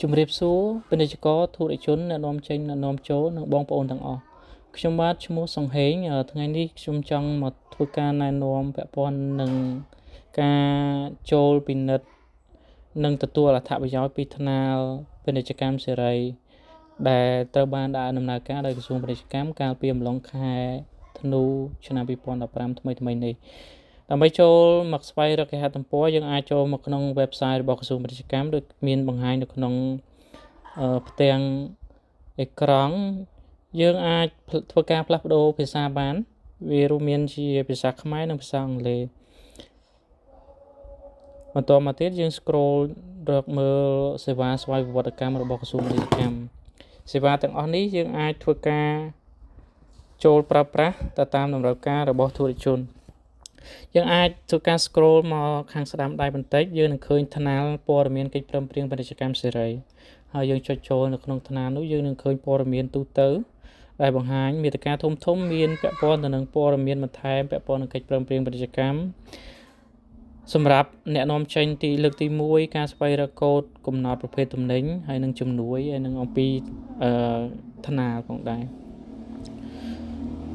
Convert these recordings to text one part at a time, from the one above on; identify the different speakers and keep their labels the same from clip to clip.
Speaker 1: ជំរាបសួរពាណិជ្ជករធុរជនអ្នកនាំចេញអ្នកនាំចូលនិងបងប្អូនទាំងអស់ខ្ញុំបាទឈ្មោះសុងហេងថ្ងៃនេះខ្ញុំចង់មកធ្វើការណែនាំពាក់ព័ន្ធនឹងការចូលពិនិត្យនិងទទួលអត្ថប្រយោជន៍ពីថ្នាលពាណិជ្ជកម្មសេរីដែលត្រូវបានដាក់ដំណើរការដោយក្រសួងពាណិជ្ជកម្មកាលពីអំឡុងខែធ្នូឆ្នាំ2015ថ្មីៗនេះដើម្បីចូលមកស្វែងរកគេហទំព័រយើងអាចចូលមកក្នុង website របស់ក្រសួងពាណិជ្ជកម្មដូចមានបង្ហាញនៅក្នុងផ្ទាំងអេក្រង់យើងអាចធ្វើការផ្លាស់ប្ដូរភាសាបានវារួមមានជាភាសាខ្មែរនិងភាសាអង់គ្លេសបន្តមកទៀតយើង scroll រកមើលសេវាស្វ័យប្រវត្តិកម្មរបស់ក្រសួងពាណិជ្ជកម្មសេវាទាំងអស់នេះយើងអាចធ្វើការចូលប្រើប្រាស់ទៅតាមតម្រូវការរបស់ធុរជនយើងអាចធ្វើការ scroll មកខាងស្ដាំដៃបន្តិចយើងនឹងឃើញថ្នាលព័ត៌មានកិច្ចព្រមព្រៀងពាណិជ្ជកម្មសេរីហើយយើងចុចចូលនៅក្នុងថ្នាលនោះយើងនឹងឃើញព័ត៌មានទូទៅដែលបង្ហាញមាតិកាធំធំមានពាក់ព័ន្ធទៅនឹងព័ត៌មានបន្ថែមពាក់ព័ន្ធនឹងកិច្ចព្រមព្រៀងពាណិជ្ជកម្មសម្រាប់អ្នកនាំចេញទីលើកទី1ការស្វែងរកកូដកំណត់ប្រភេទទំនិញហើយនឹងជំនួយហើយនឹងអំពីថ្នាលផងដែរ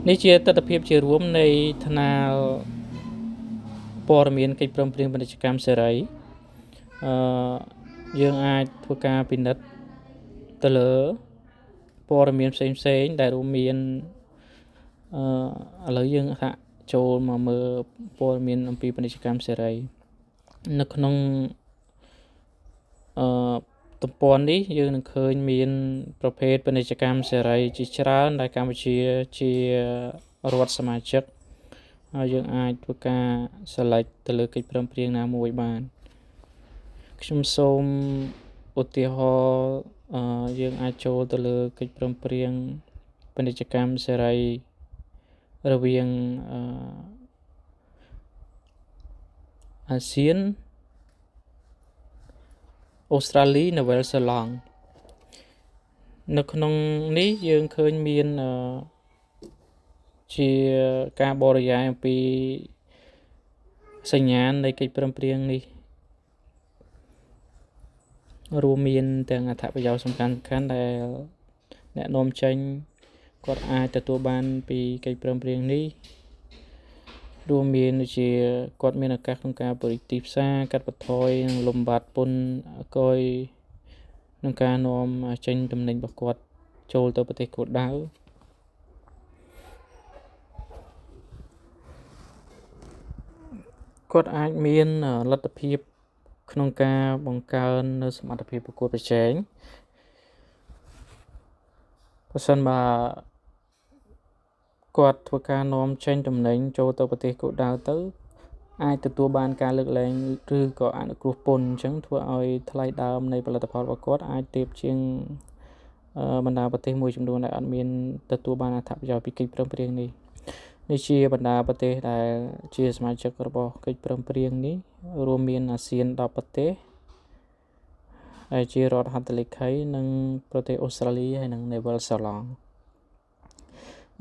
Speaker 1: នេះជាទិដ្ឋភាពជារួមនៃថ្នាលព័ត៌មានកិច្ចព្រមព្រៀងពាណិជ្ជកម្មសេរីយើងអាចធ្វើការពិនិត្យទៅលើព័ត៌មានផ្សេងផ្សេងដែលរួមមានឥឡូវយើងហាក់ចូលមកមើលព័ត៌មានអំពីពាណិជ្ជកម្មសេរីនៅក្នុងទំព័រនេះយើងនឹងឃើញមានប្រភេទពាណិជ្ជកម្មសេរីជាច្រើនដែលកម្ពុជាជារដ្ឋសមាជិកហើយយើងអាចធ្វើការ select ទៅលើកិច្ចព្រមព្រៀងណាមួយបានខ្ញុំសូមឧទាហរណ៍យើងអាចចូលទៅលើកិច្ចព្រមព្រៀងពាណិជ្ជកម្មសេរីរវាងអាស៊ានអូស្ត្រាលីនិងវែលសេឡង់នៅក្នុងនេះយើងឃើញមានជាការបរិយាយអំពីសញ្ញាណនៃកិច្ចព្រមព្រៀងនេះរួមមានទាំងអត្ថប្រយោជន៍សំខាន់ៗដែលអ្នកនាំចេញគាត់អាចទទួលបានពីកិច្ចព្រមព្រៀងនេះរួមមានដូចជាគាត់មានឱកាសក្នុងការបរិទីផ្សារកាត់បន្ថយនិងលំបាត់ពន្ធកយក្នុងការនាំចេញទំនិញរបស់គាត់ចូលទៅប្រទេសគោលដៅគាត់អាចមានលទ្ធភាពក្នុងការបង្កើននៅសមត្ថភាពប្រកួតប្រជែងប្រសិនបើគាត់ធ្វើការនាំចេញទំនិញចូលទៅប្រទេសគោលដៅទៅអាចទទួលបានការលើកលែងឬក៏អនុគ្រោះពន្ធអញ្ចឹងធ្វើឲ្យថ្លៃដើមនៃផលិតផលរបស់គាត់អាចទាបជាងបណ្ដាប្រទេសមួយចំនួនដែលអត់មានទទួលបានអត្ថប្រយោជន៍ពីកិច្ចព្រមព្រៀងនេះនេះជាបណ្ដាប្រទេសដែលជាសមាជិករបស់កិច្ចព្រមព្រៀងនេះរួមមានអាស៊ាន10ប្រទេសដែលជារដ្ឋហត្ថលេខីនិងប្រទេសអូស្ត្រាលីហើយនិងណេវ៉ាល់សេឡង់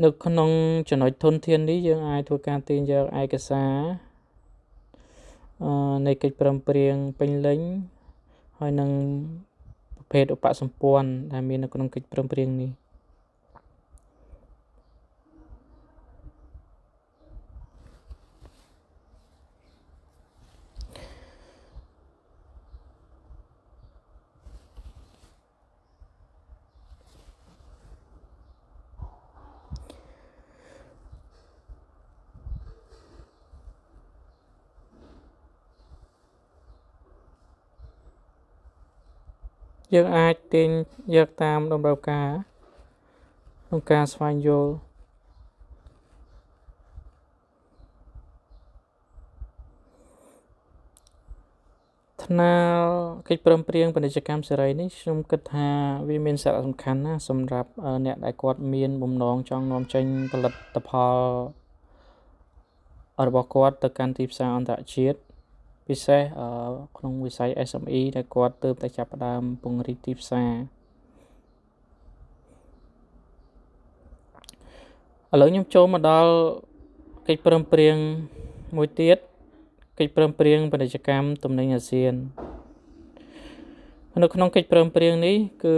Speaker 1: នៅក្នុងចំណុចធនធាននេះយើងអាចធ្វើការទាញយកឯកសារនៃកិច្ចព្រមព្រៀងពេញលេញហើយនិងប្រភេទឧបសម្ព័ន្ធដែលមាននៅក្នុងកិច្ចព្រមព្រៀងនេះយើងអាចទាញយកតាមតម្រូវការក្នុងការស្វែងយល់ថ្នាលកិច្ចព្រមព្រៀងពាណិជ្ជកម្មសេរីនេះខ្ញុំគិតថាវាមានសារៈសំខាន់ណាស់សម្រាប់អ្នកដែលគាត់មានបំណងចង់នាំចេញផលិតផលរបស់គាត់ទៅកាន់ទីផ្សារអន្តរជាតិពិសេសក្នុងវិស័យ SME ដែលគាត់ទើបតែចាប់ផ្ដើមពង្រីកទីផ្សារឥឡូវខ្ញុំចូលមកដល់កិច្ចព្រមព្រៀងមួយទៀតកិច្ចព្រមព្រៀងពាណិជ្ជកម្មទំនិញអាស៊ាន នៅក្នុងកិច្ចព្រមព្រៀងនេះគឺ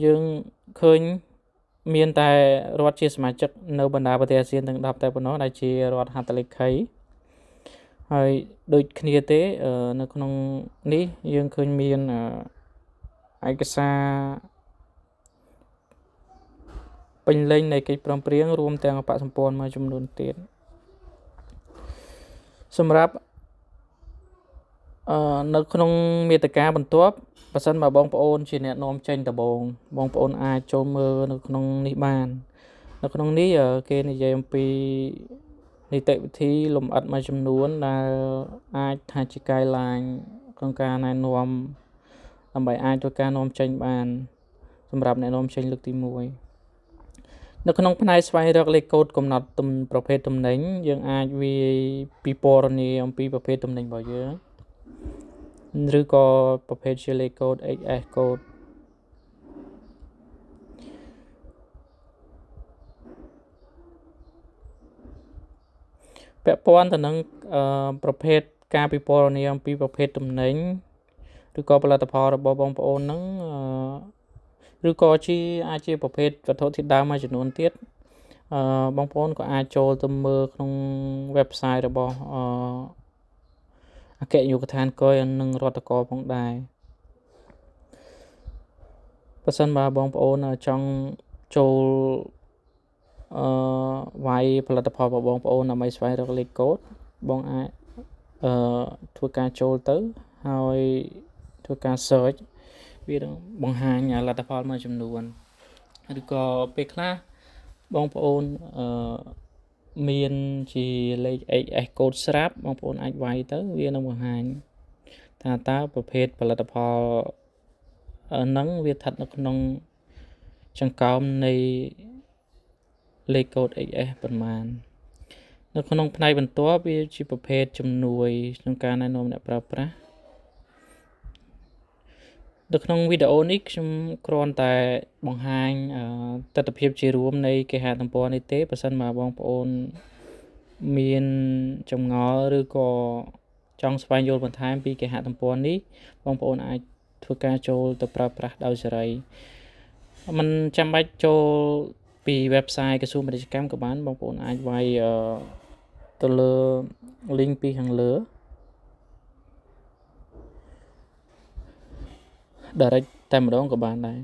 Speaker 1: យើងឃើញមានតែរដ្ឋជាសមាជិកនៅបណ្ដាប្រទេសអាស៊ានទាំង10តែប៉ុណ្ណោះដែលជារដ្ឋហត្ថលេខីហើយដូចគ្នាទេនៅក្នុងនេះយើងឃើញមានឯកសារពេញលេញនៃកិច្ចព្រមព្រៀងរួមទាំងអបសម្ព័ន្ធមួយចំនួនទៀតសម្រាប់នៅក្នុងមាតិកាបន្ទាប់បើសិនបើបងប្អូនជាអ្នកនាំចេញដំបូងបងប្អូនអាចចូលមើលនៅក្នុងនេះបាននៅក្នុងនេះគេនិយាយអំពីនីតិវិធីលម្អិតមួយចំនួនដែលអាចថាជា guideline ក្នុងការណែនាំដើម្បីអាចធ្វើការនាំចេញបានសម្រាប់អ្នកនាំចេញលើកទី1នៅក្នុងផ្នែកស្វែងរកលេខកូដកំណត់ប្រភេទទំនិញយើងអាចវាយពិពណ៌នាអំពីប្រភេទទំនិញរបស់យើងឬក៏ប្រភេទជាលេខកូដ HS កូដពាក់ព័ន្ធទៅនឹងប្រភេទការពិពណ៌នាអំពីប្រភេទទំនិញឬក៏ផលិតផលរបស់បងប្អូនហ្នឹងឬក៏ជាអាចជាប្រភេទវត្ថុធាតុដើមមួយចំនួនទៀតបងប្អូនក៏អាចចូលទៅមើលក្នុង website របស់អគ្គនាយកដ្ឋានកយនិងរដ្ឋកោផងដែរបើសិនបើបងប្អូនចង់ចូលវាយផលិតផលរបស់បងប្អូនដើម្បីស្វែងរកលេខកូដបងអាចធ្វើការចូលទៅហើយធ្វើការ search វានឹងបង្ហាញលទ្ធផលមួយចំនួនឬក៏ពេលខ្លះបងប្អូនមានជាលេខ HS កូដស្រាប់បងប្អូនអាចវាយទៅវានឹងបង្ហាញថាតើប្រភេទផលិតផលហ្នឹងវាស្ថិតនៅក្នុងចង្កោមនៃលេខកូដ HS ប៉ុន្មាននៅក្នុងផ្នែកបន្ទាប់វាជាប្រភេទជំនួយក្នុងការណែនាំអ្នកប្រើប្រាស់នៅក្នុងវីដេអូនេះខ្ញុំគ្រាន់តែបង្ហាញទិដ្ឋភាពជារួមនៃគេហទំព័រនេះទេបើសិនបើបងប្អូនមានចម្ងល់ឬក៏ចង់ស្វែងយល់បន្ថែមពីគេហទំព័រនេះបងប្អូនអាចធ្វើការចូលទៅប្រើប្រាស់ដោយសេរីមិនចាំបាច់ចូលពី website ក្រសួងពាណិជ្ជកម្មក៏បានបងប្អូនអាចវាយទៅលើ link ពីខាងលើ direct តែម្ដងក៏បានដែរ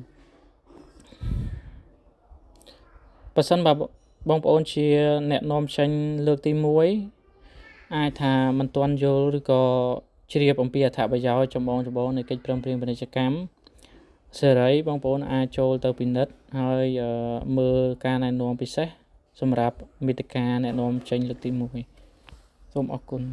Speaker 1: បើសិនបើបងប្អូនជាអ្នកនាំចេញលើកទី1អាចថាមិនទាន់យល់ឬក៏ជ្រាបអំពីអត្ថប្រយោជន៍ចម្បងៗនៃកិច្ចព្រមព្រៀងពាណិជ្ជកម្មសេរីបងប្អូនអាចចូលទៅពិនិត្យហើយមើលការណែនាំពិសេសសម្រាប់មាតិកាអ្នកនាំចេញលើកទី1សូមអរគុណ។